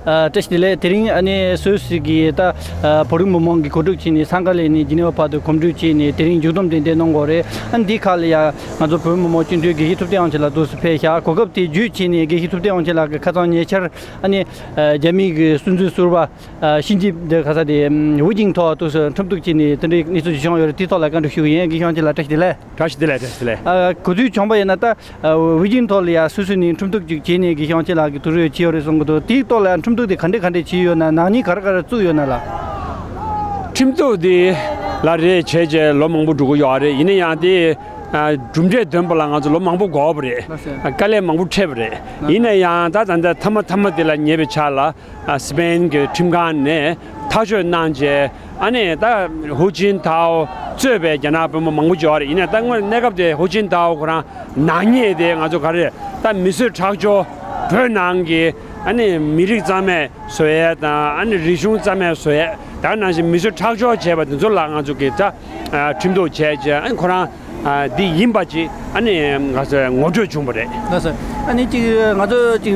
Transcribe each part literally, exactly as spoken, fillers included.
ཨ། བཀྲ་ཤིས་བདེ་ལེགས། དེ་རིང་ཨ་ནི་སུད་སི་གི་ད་ཨ་བོད་རིགས་མི་མང་གི་གོ་སྒྲིག་བྱས་ནས་སང་ག་ལེ་ནས་ཇི་ནི་ཝ་བར་དུ་གོམ་བགྲོད་བྱས་ནས་དེ་རིང་མཇུག་བསྡོམས་དེ་འདྲ་གནང་དགོས་རེད། ཨ་ནི་འདིའི་ཁག་ལ་ཡ་ང་ཚོ་བོད་མི་མང་སྤྱི་འཐུས་དགེ་བཤེས་ཐུབ་བསྟན་དབང་ཆེན་ལགས་དུ་སུ་ཕེབས་ཤག་གོ་སྐབས་དེ་བརྒྱུད་བྱས་ནས་དགེ་བཤེས་ཐུབ་བསྟན་དབང་ཆེན་ལགས་ཀྱི་ཁ་སང་ཉེ་ཆར་ཨ་ནི་ཨ་རྒྱ་མི་གི་སྲིད་འཛིན་ཟུར་པ་ཨ་ཞི་ཅིན་ཕིང་ཁ་ས་དེ་ཝི་ཅིང་ཐའོ་དུ་སུ་ཁྲིམས་གཏུག་བྱས་ནས་དེ་འདྲའི་གནས་ཚུལ་ཅིག་བྱུང་ཡོད་རེད། དེའི་ཐོག་ལ་བཀའ་འདྲི་ཞུ་གི་ཡིན། དགེ་བཤེས་དབང་ཆེན་ལགས་བཀྲ་ཤིས་བདེ་ལེགས། བཀྲ་ཤིས་བདེ་ལེགས། བཀྲ་ཤིས་བདེ་ལེགས། ཨ། གོ་ཐོས་བྱུང་བ་ཡིན་ན་ད་ཨ་ཝི་ཅིང་ཐའོ་ལ་ཡ་སུད་སི་ནས་ཁྲིམས་གཏུག་ཅིག་བྱས་ནས་དགེ་བཤེས་དབང་ཆེན་ལགས་ཀྱི་དུས་ཚོད་བྱས་ཡོད་རེད་གསུང་གི་འདུག་དེའི་ཐོག་ལ་ཁྲིམས་གཏུག་དེ་ག་འདྲས་ག་འདྲས་བྱས་ཡོད་ན། ནག་ཉེས་ག་རེ་ག་རེ་བཙུགས་ཡོད་ན་ལ། ཁྲིམས་གཏུག་དེ་ལ་རེད་བྱས་རྗེས་ལོ་མང་པོ་འགྲོ་གི་ཡོད་རེད། ཡིན་ན་ཡང་དེ་ཨ་གྲུབ་འབྲས་ཐོན་པ་ལ་ང་ཚོ་ལོ་མང་པོ་འགོར་བ་རེད། ལགས་སོ། དཀའ་ལས་མང་པོ་འཕྲད་པ་རེད། ལགས་སོ། ཡིན་ན་ཡང་ད་ད་ལྟ་མཐའ་མ་མཐའ་མ་དེ་ལ་ཉེ་བའི་ཆར་ལ་ཨ་སི་པེན་གྱི་ཁྲིམས་ཁང་ནས་ཐག་གཅོད་གནང་རྗེས། ཨ་ནི་ད་ཧུའུ་ཅིན་ཐའོ་གཙོས་པའི་རྒྱ་ནག་དཔོན་པོ་མང་པོ་ཅིག་ཡོད་རེད། ཡིན་ནའི་ད་དངོས་གནས་སྐབས་དེ་ཧུའུ་ཅིན་ཐའོ་ཁོ་རང་ནག་ཉེས་དེ་ང་ཚོ་ག་རེ་ད་མི་གསོད་ཁྲག་སྦྱོར། བོད་ནང་གི་ཨ་ནི་མི་རིགས་རྩ་མེད་བཟོ་ཡས་དང་། ཨ་ནི་རིག་གཞུང་རྩ་མེད་བཟོ་ཡས། ད་ནང་བཞིན་མི་གསོད་ཁྲག་སྦྱོར་བྱས་པ་དེ་ཚོ་ལ་ང་ཚོ་གི་ད་ཁྲིམས་གཏུག་བྱས་རྗེས། ཨ་ནི་ཁོ་རང་ཨ་འདི་ཡིན་པ་ཅིག་ཨ་ནི་ང་ཚོས་ངོ་སྤྲོད་བྱུང་བ་རེད། ལགས་སོ། ཨ་ནི་ཅིག་ང་ཚོ་ཅིག་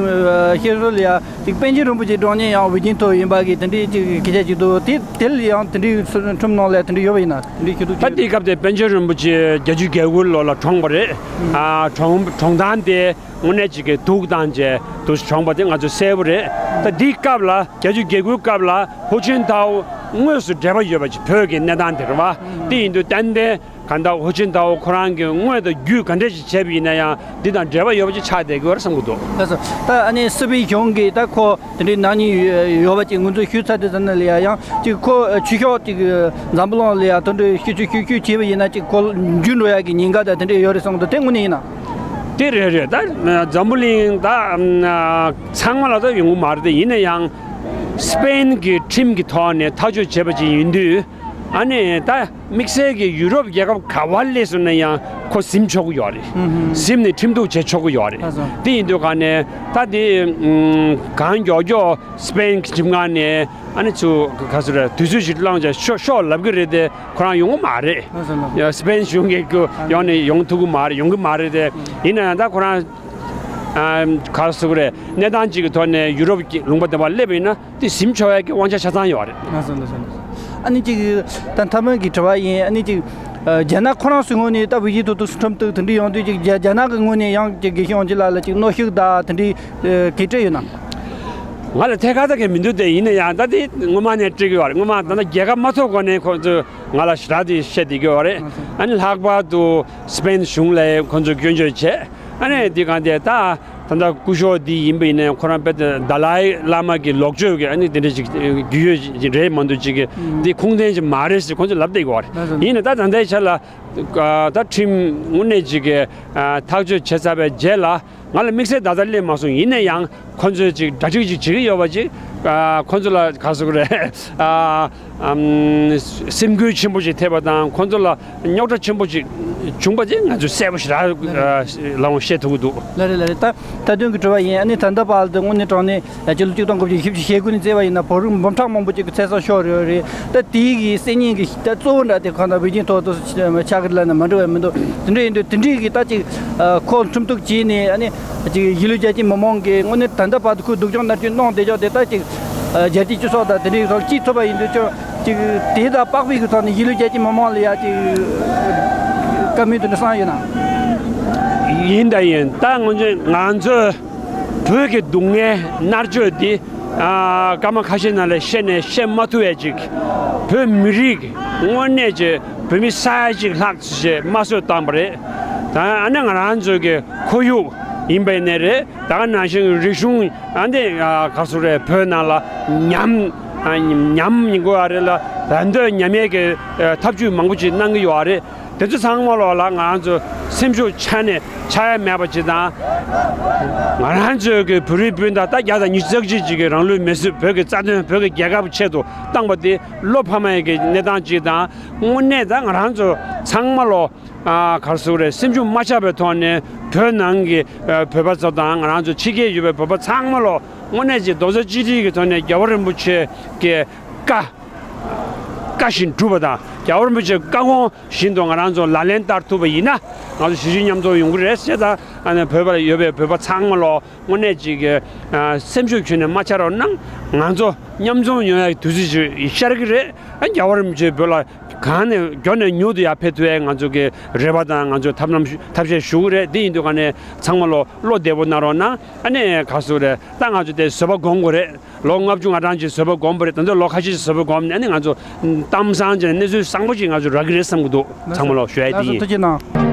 ཤེས་སོ་ལ་ཡ་ཅིག་པཎ་ཆེན་རིན་པོ་ཆེ་བགྲང་ཉེས་ཡང་ཝི་ཅིང་ཐའོ་ཡིན་པ་གི་དེ་འདྲའི་ཅིག་སྐད་ཆ་ཅིག་འདུག་དེ་དེ་ལ་ཡང་དེ་འདྲའི་ཁྲིམས་ནང་ལ་དེ་འདྲ་ཡོད་པ་ཡིན་ན་དེ་འདྲའི་ཤེས་ཐུབ་ཀྱི་ད་ཡོད། དེའི་སྐབས་དེ་པཎ་ཆེན་རིན་པོ་ཆེ་བརྒྱད་ཅུ་གྱ་དགུ་ལོ་ལ་གྲོངས་པ་རེད། ཨ་གྲོངས་གྲོངས་སྟངས་དེ་དངོས་གནས་ཅིག་གི་སྡུག་བཏང་བྱས་དུ་གྲོངས་པ་དེ་ང་ཚོ་གསལ་པོ་རེད། ད་དེའི་སྐབས་ལ་བརྒྱད་ཅུ་གྱ་དགུའི་སྐབས་ལ་ཧུའུ་ཅིན་ཐའོ་དངོས་སུ་འབྲེལ་བ་ཡོད་པ་ཅིག་བོད་ཀྱི་གནས་སྟངས་དེ་རེད་བ། དེ་ཡིན་དུས་ཏན་ཏན་གང་ལྟར་ཧུའུ་ཅིན་ཐའོ་ཁོ་རང་གི་དངོས་དང་བརྒྱུད་ག་འདྲ་ཞིག་བྱས་པ་ཡིན་ན་ཡང་འདི་དང་འབྲེལ་བ་ཡོད་པ་ཅིག་ཆགས་བསྡད་ཀྱི་ཡོད་རེད་བསམ་གྱི་འདུག་ལགས་སོ། ད་ཨ་ནི་སི་པན་གཞུང་གིས་ད་ཁོ་དེ་འདྲའི་ནག་ཉེས་ཡོད་པ་ཅིག་ངོས་འཛིན་ཞུས་ཚར་དུས་ཙམ་ནས་ལ་ཡ་ཡང་ཅིག་ཁོ་ཆོས་ཕྱོགས་ཅིག་འཛམ་བུ་གླིང་ལ་ཡ་དེ་འདྲའི་ཤི་ཆུ་ཤི་ཆུ་བྱས་པ་ཡིན་ན་ཅིག་ཁོ་འཇུ་འགྲོ་ཡ་གི་ཉེན་ཁ་དང་དེ་འདྲ་ཡོད་རེད་བསམ་གྱི་འདུག་དེ་དངོས་གནས་ཡིན་ན། དེ་རེད་རེད། ད་འཛམ་བུ་གླིང་ད་ཚང་མ་ལ་ད་ཡོང་གི་མ་རེད་དེ། ཡིན་ན་ཡང་སི་པན་གྱི་ཁྲིམས་ཀྱི་ཐོག་ནས་ཐག་གཅོད་བྱས་པ་ཅིག་ཡིན་དུས། ཨ་ནི་ད་དམིགས་བསལ་གྱི་ཡུ་རོབ་རྒྱལ་ཁབ་ག་བ་སླེབས་སོང་ན་ཡང་ཁོ་ཟིན་ཆོག་གི་ཡོད་རེད། ཟིན་ནས་ཁྲིམས་གཏུག་བྱེད་ཆོག་གི་ཡོད་རེད། ལགས་སོ། དེ་ཡིན་དུས་ག་ནས་ད་དེ་གང་མགྱོགས་མགྱོགས་སི་པན་གྱི་ཁྲིམས་ཁང་ནས་ཨ་ནི་ཚུར་ག་ཚོད་རེད། དུས་ཚོད་ཞིག་བླངས་བྱས་ཤོག་ཤོག་ལབ་ཀྱི་རེད་དེ། ཁོ་རང་ཡོང་གི་མ་རེད། ལགས་སོ་ལགས་སོ། ཡ་སི་པན་གཞུང་གིས་ཁོ་ཡོང་ནས་ཡོང་ཐུབ་ཀྱི་མ་རེད། ཡོང་གི་མ་རེད་དེ། ཡིན་ན་ཡང་ད་ཁོ་རང་ཨ་ག་རེ་ཟེར་དགོས་རེད། གནས་སྟངས་གཅིག་གི་ཐོག་ནས་ཡུ་རོབ་ཀྱི་ལུང་པ་དེ་བ་སླེབས་པ་ཡིན་ན་དེ་ཟིན་ཆོག་ཡ་གི་དབང་ཆ་ཆ་ཚང་ཡོད་རེད། ལགས་སོ་ལགས་སོ་ལགས་སོ། ཨ་ནི་ཅིག་ད་མཐའ་མའི་གི་དྲི་བ་ཡིན། ཨ་ནི་ཅིག་ཨ་རྒྱ་ནག་ཁོ་རང་ཚོའི་ངོས་ནས་ད་ཝི་ཅིང་ཐའོ་དུ་ཁྲིམས་གཏུག་དེ་འདྲ་ཡོང་དུས་ཅིག་རྒྱ་རྒྱ་ནག་གི་ངོས་ནས་ཡང་ཅིག་དགེ་བཤེས་དབང་ཆེན་ལགས་ལ་ཅིག་གནོན་ཤུགས་དང་དེ་འདྲའི་ཨ་ག་རེ་སྤྲད་ཡོད་ན། ང་ལ་ཐད་ཀར་ད་གི་མི་འདུག་དེ་ཡིན་ན་ཡང་ད་དེ་སྔོན་མ་ནས་སྤྲད་ཀྱི་ཡོད་རེད། སྔོན་མ་ད་ལྟ་རྒྱལ་ཁ་མ་ཐོབ་གོང་ནས་ཁོ་ཚོས་ང་ལ་ཞེ་དྲག་དེ་བཤད་བསྡད་ཀྱི་ཡོད་རེད། ཨ་ནི་ལྷག་པར་དུ་སི་པན་གཞུང་ལ་ཁོ་ཚོས་སྐྱོན་བརྗོད་བྱས། ཨ་ནི་འདི་གང་དེ་ད་ད་ལྟ་སྐུ་ཞབས་འདི་ཡིན་པ་ཡིན་ན་ཁོ་རང་དཔེ་ད་ལའི་བླ་མ་གི་ལོག་སྤྱོད་ཀྱི་ཨ་ནི་དེ་འདྲ་ཅིག་རྒྱུས་ཡོད་ཅིག་རེད་མ་གཏོགས་ཅིག་གི་འདི་ཁུངས་ལྡན་ཅིག་མ་རེད་ཟེར་ཁོ་ཚོས་ལབ་བསྡད་ཀྱི་ཡོད་རེད། ཡིན་ན་ད་ད་ལྟའི་ཆ་ལ་ད་ཁྲིམས་དངོས་གནས་ཅིག་གི་ཐག་གཅོད་བྱས་ཚར་བའི་རྗེས་ལ། ང་ལ་དམིགས་བསལ་ད་ལྟ་སླེབས་མ་སོང་། ཡིན་ན་ཡང་ཁོ་ཚོས་ཅིག་གྲ་སྒྲིག་ཅིག་བྱེད་ཀྱི་ཡོད་པ་ཅིག་ཨ་ཁོ་ཚོ་ལ་ག་རེ་ཟེར་དགོས་རེད། ཨ་ཨམ་སེམས་འགུལ་ཆེན་པོ་ཅིག་ཐེབས་པ་དང་ཁོ་ཚོ་ལ་རྙོག་དྲ་ཆེན་པོ་ཅིག་བྱུང་པ་དེ་ང་ཚོས་གསལ་པོ་ཞེ་དྲག་ཨ་ལམ་ལྷོང་བཤད་ཐུབ་ཀྱི་འདུག་ལགས་རེད་ལགས་རེད། ད་ད་དུང་གི་དྲི་བ་ཡིན། ཨ་ནི་ད་ལྟ་བར་དུ་དངོས་གནས་དྲང་གནས་ཕྱི་ལོ་གཅིག་སྟོང་དགུ་བརྒྱ་བཞི་བཅུ་ཞེ་དགུ་ནས་བཙལ་བ་ཡིན་ན་བོད་རིགས་འབུམ་ཕྲག་མང་པོ་ཅིག་གི་ཚེ་སྲོག་ཤོར་ཡོད་རེད། ད་དེའི་གི་གསེར་རྙིང་གི་ད་གཙོ་བོ་འདྲ་དེ་གང་ལྟར་ཝི་ཅིང་ཐའོ་དུ་ཆགས་ཀྱི་ལབ་ན་མ་འགྲོ་བ་མི་འདུག་དེ་འདྲ་ཡིན་དུས་དེ་འདྲའི་གི་ད་ཅིག་ཨ་ཁོ་ཁྲིམས་གཏུག་བྱས་ནས་ཨ་ནི་ཅིག་གཞིས་ལུས་རྒྱ་ཆེ་མི་མང་གི་དངོས་གནས་ད་ལྟ་བར་དུ་ཁོས་སྡུག་སྦྱོང་མནར་གཅོད་གནང་བསྡད་ཆོག་དེ་ད་ཅིག་ཨ་རྒྱལ་སྤྱིའི་སྤྱི་ཚོགས་དང་དེ་འདྲའི་ཐོག་ཅིག་ཐུབ་པ་ཡིན་དུས་ཅིག་ཅིག་དེ་དང་དཔག་པའི་གི་ཐོག་ནས་གཞིས་ལུས་རྒྱ་ཆེ་མི་མང་ལ་ཡ་ཅིག་བཀའ་མོལ་དེ་འདྲ་གསུངས་ཡོད་ན། ཡིན་ད་ཡིན། ད་ང་ཚོས་ང་ཚོས་བོད་ཀྱི་སྡུག་བསྔལ་མནར་གཅོད་འདི་ཨ་སྐར་མ་ཁ་ཤས་ནང་ལ་བཤད་ནས་བཤད་མ་ཐུབ་པ་ཅིག་བོད་མི་རིགས་དངོས་གནས་ཀྱི་བོད་མི་ས་ཡ་གཅིག་ལྷག་ཙམ་ཞིག་དམར་གསོད་བཏང་པ་རེད། ད་ཨ་ནི་ང་རང་ཚོའི་གི་ཁོར་ཡུག་ཡིན་པ་ཡིན་ནའི་རེད། ད་ག་ནང་བཞིན་རིག་གཞུང་ཨ་ནི་ཨ་ག་རེ་ཟེར་དགོས་རེད། བོད་ནང་ལ་ཉམས་ཨ་ཉམས་ཡིན་དགོས་པ་རེད་ལ། རང་འདོད་ཉམས་ཡས་ཀྱི་ཨ་ཐབས་ཇུས་མང་པོ་ཅིག་གནང་གི་ཡོད་རེད། དེ་ཚོ་ཚང་མ་ལོག་ལ་ང་རང་ཚོ་སེམས་ཤུགས་ཆག་ནས་ཆག་ཡ་མེད་པ་ཅིག་དང་། ང་རང་ཚོའི་གི་བོད་རིགས་སྤུན་ཟླ་ད་བརྒྱ་དང་ཉི་ཤུ་རྩ་གཅིག་ཅིག་གི་རང་ལུས་མེར་སྲེག་བོད་ཀྱི་རྩ་དོན་བོད་ཀྱི་རྒྱལ་ཁབ་ཆེད་དུ་བཏང་པ་དེ་བློ་ཕམ་ཡས་ཀྱི་གནས་སྟངས་ཅིག་དང་། དངོས་གནས་ད་ང་རང་ཚོ་ཚང་མ་ལོག་ཨ་ག་རེ་ཟེར་དགོས་རེད། སེམས་ཤུགས་མ་ཆག་པའི་ཐོག་ནས་བོད་ནང་གི་ཨ་བོད་པ་ཚོ་དང་ང་རང་ཚོ་ཕྱི་རྒྱལ་ཡོད་པའི་བོད་པ་ཚང་མ་ལོག་དངོས་གནས་ཀྱི་རྡོག་རྩ་གཅིག་སྒྲིལ་གྱི་ཐོག་ནས་རྒྱལ་བ་རིན་པོ་ཆེ་གི་བཀའ། བཀའ་བཞིན་སྒྲུབ་པ་དང་ རྒྱལ་བ་རིན་པོ་ཆེའི་བཀའ་དགོངས་བཞིན་དུ་ང་རང་ཚོ་ལག་ལེན་བསྟར་ཐུབ་པ་ཡིན་ན། ང་ཚོ་གཞིས་བྱེས་མཉམ་འཛོམས་ཡོང་གི་རེད་ཟེར། ད་ཨ་ནི་བོད་པ་ལ་ཡོད་པའི་བོད་པ་ཚང་མ་ལོ་དངོས་གནས་ཅིག་གི་ཨ་སེམས་ཤུགས་ཁྱོན་ནས་མ་ཆག་རོགས་གནང་། ང་ཚོ་མཉམ་འཛོམས་ཡོང་ཡག་དུས་ཚོད་ཅིག་ཤར་གི་རེད། ཨ་རྒྱལ་བ་རིན་པོ་ཆེ་བོད་ལ་གང་ནས་མགྱོགས་ནས་མྱུར་དུ་ཡར་ཕེབས་ཐུབ་ཡག་ང་ཚོ་གི་རེ་བ་དང་ང་ཚོ་ཐབས་ལམ་ཐབས་ཤེས་ཞུ་གི་རེད། དེ་ཡིན་དུས་ག་ནས་ཚང་མ་ལོ་བློ་བདེ་པོ་གནང་རོགས་གནང་། ཨ་ནི་ག་ཟེར་རེད། ད་ང་ཚོ་དེ་བཟོད་པ་སྒོམ་དགོས་རེད། ལོ་ལྔ་བཅུ་ང་གྲངས་ཅིག་བཟོད་པ་སྒོམ་པ་རེད། ད་ལྟ་ལོ་ཁ་ཤས་ཤིག་བཟོད་པ་སྒོམ་ནས་ཨ་ནི་ང་ཚོ་གཏམ་བཟང་ཅིག་གནས་ཚུལ་བཟང་པོ་ཅིག་ང་ཚོ་རག་གི་རེད་བསམ་གི་འདུག། ཚང་མ་ལོ་ཞུ་ཡག་དེ་ཡིན། ཐུགས་རྗེ་གནང་།